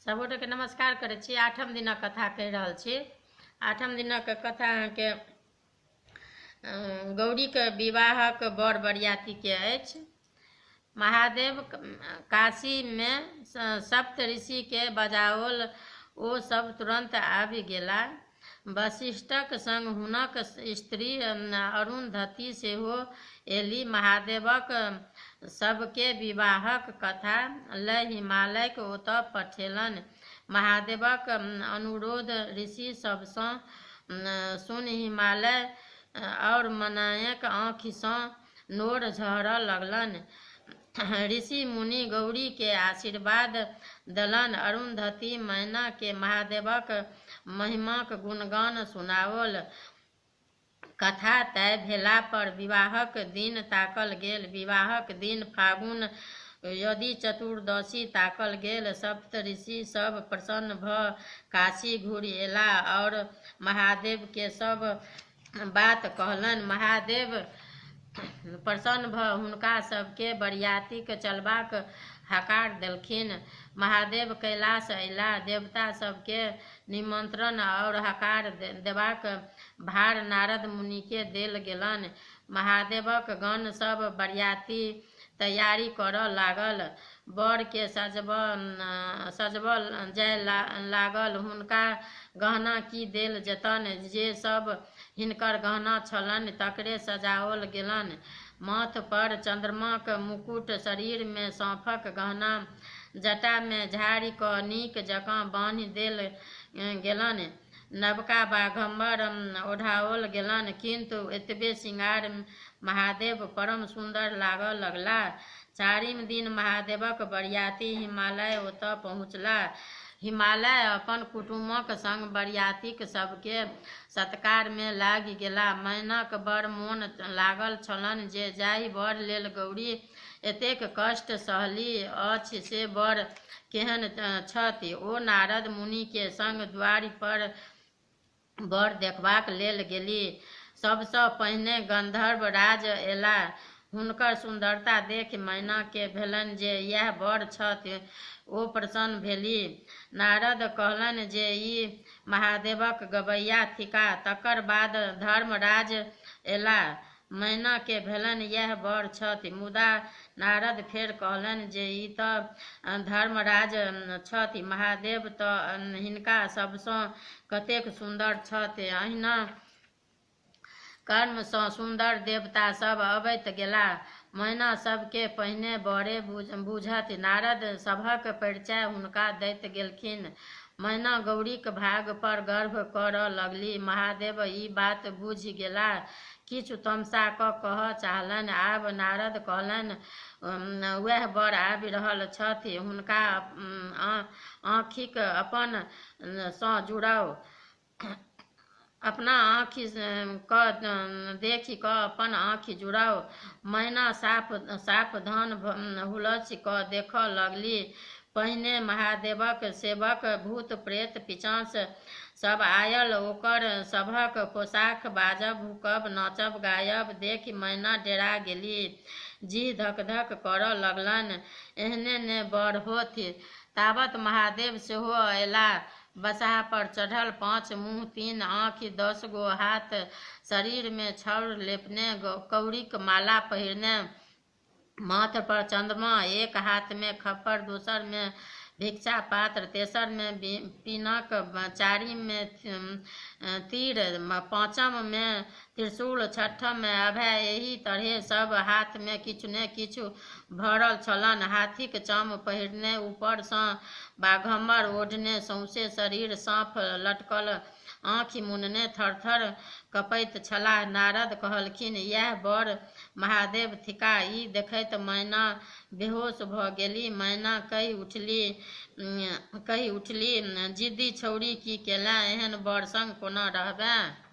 सबगोटेके नमस्कार करै छी। आठम दिनक कथा कहि रहल छी। आठम दिनक कथा अहाँके गौरीके विवाहक बर बरियातीके अछि। महादेव काशीमे सप्त ऋषिके बजाओल, ओ सब तुरन्त आबि गेला। वशिष्ठक संग हुनक स्त्री अरुन्धती सेहो एली। महादेवक सबके विवाहक कथा लय हिमालयक ओतऽ पठेलनि। महादेवक अनुरोध ऋषि सबसँ सुनि हिमालय और मनायक आँखिसँ नोर झहरऽ लगलनि। ऋषि मुनि गौरी के आशीर्वाद देलनि। अरुन्धती मैना के महादेवक महिमाक गुणगान सुनाओल। कथा तय भेला पर विवाहक दिन ताकल गेल। विवाहक दिन फागुन यदि चतुर्दशी ताकल गेल। सप्त ऋषि सब प्रसन्न भऽ काशी घुरि एला और महादेव के सब बात कहलनि। महादेव प्रसन्न भऽ हुनका सबके बरियातीक चलबाक हकार देलखिन। महादेव कैलाश अयला। देवता सबके निमंत्रण और हकार देबाक भार नारद मुनि के देल गेलनि। महादेवक गण सब बरियाती तैयारी करऽ लागल। वर के सजबऽ जाय लागल। हुनका गहना की देल जेतनि, जे सब हिनकर गहना छलनि तकरे सजाओल गेलनि। माथ पर चन्द्रमाक मुकुट, शरीर मे साँपक गहना, जटा मे झाड़ि कऽ नीक जकाँ बान्हि देल गेलनि। नवका बाघम्बर ओढ़ाओल गेलनि। किन्तु एतबे श्रृंगार महादेव परम सुन्दर लागऽ लगला। चारिम दिन महादेवक बरियाती हिमालय ओतऽ पहुँचला। हिमालय अपन कुटुमक संग बरियातीक सबके सत्कार मे लागि गेला। मैनाक बड़ मोन लागल छलनि जे जाहि वर लेल गौरी एतेक कष्ट सहली अछि से वर केहन छथि। ओ नारद मुनि के संग द्वारि पर वर देखबाक लेल गेली। सबसँ पहिने गंधर्व राज एला। हुनकर सुन्दरता देखि मैना के भेलनि जे इएह वर छथि। ओ प्रसन्न भेली। नारद कहलनि जे ई महादेवक गबैया थिका। तकर बाद धर्मराज एला। मैना के भेलनि इएह वर छथि। मुदा नारद फेर कहलनि जे ई तऽ धर्मराज छथि, महादेव तऽ हिनका सबसँ कतेक सुन्दर छथि। अहिना कर्मसँ सुन्दर देवता सब अबैत गेला। मैना सबके पहिने वरे बूझथि। नारद सभक परिचय हुनका दैत गेलखिन। मैना गौरीक भाग पर गर्व करऽ लगली। महादेव ई बात बुझि गेला। किछु तमसा कऽ कहऽ चाहलनि। आब नारद कहलनि, वएह वर आबि रहल छथि, हुनका आँखिक अपन सँ जुड़ाउ। अपना आँखि कऽ देखि कऽ अपन आँखि जुड़ाउ। मैना सावधान हुलसि कऽ देखऽ लगली। पहिने महादेवक सेवक भूत प्रेत पिशाच सब आयल। ओकर सभक पोशाक, बाजब भूकब, नाचब गायब देखि मैना डेरा गेली। जीह धक धक करऽ लगलनि। एहने ने वर होथि। तावत महादेव सेहो अयला। बसहा पर चढ़ल, 5 मुँह, 3 आँखि, 10 गो हाथ, शरीर मे छाउर लेपने, कौड़ीक माला पहिरने, माथ पर चन्द्रमा, एक हाथ मे खप्पर, दोसर मे भिक्षा पात्र, तेसर मे पिनक, चारिम मे तीर, पाँचम मे त्रिशूल, छठम मे अभय। एहि तरहे सब हाथ मे किछु ने किछु भरल छलनि। हाथीक चाम पहिरने, ऊपर सँ बाघम्बर ओढ़ने, सौंसे शरीर साँप लटकल, आँखि मुनने थरथर कँपैत छलाह। नारद कहलखिन, इएह वर महादेव थिका। ई देखैत मैना बेहोश भऽ गेली। मैना कहि उठली, जिद्दी छौड़ी, की केलें? एहन वर संग कोना रहबें?